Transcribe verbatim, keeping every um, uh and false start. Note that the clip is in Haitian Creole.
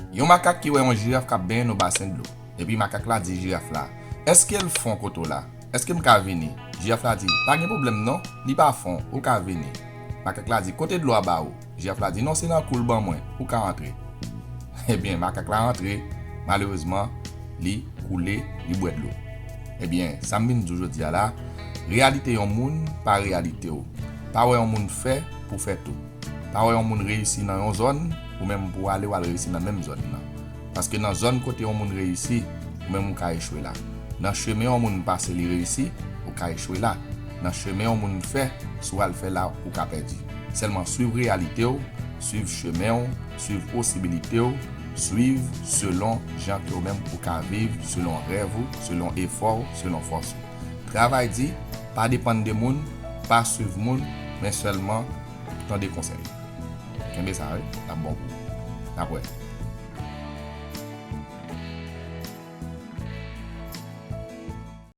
Yon makak ki wè yon jiraf k ap benyen nan basen dlo. Epi makak la di jiraf la, "Èske l fon kote w la? Èske m ka vini?" Jiraf la di, "Pa gen pwoblèm non, li pa fon, ou ka vini." Makak la di, "Kote dlo a ba ou?" Jiraf la di, "Non, se nan kou l ban mwen, ou ka antre." Ebyen, makak la antre, malerezman, li koule, li bwè dlo. Ebyen, sa m vin di w jodi a la, reyalite yon moun pa reyalite w. Pa wè yon moun fè pou fè tou. Pa wè yon moun reyisi nan yon zòn, ou menm pou w ale w al reyisi nan menm zòn nan. Paske nan zòn kote yon moun reyisi, ou menm ou ka echwe la. Nan chemen yon moun pase li reyisi, ou ka echwe la. Nan chemen yon moun fè, si w al fè la, ou ka pèdi. Sèlman swiv reyalite w, swiv chemen w, swiv posibilite w, swiv selon jan ke ou menm ou ka viv, selon rèv ou, selon efò w, selon fòs ou. Travay di, pa depann de moun, pa swiv moun, men sèlman tande konsèy. Kenbe sa wi, n ap bon kou. N ap wè.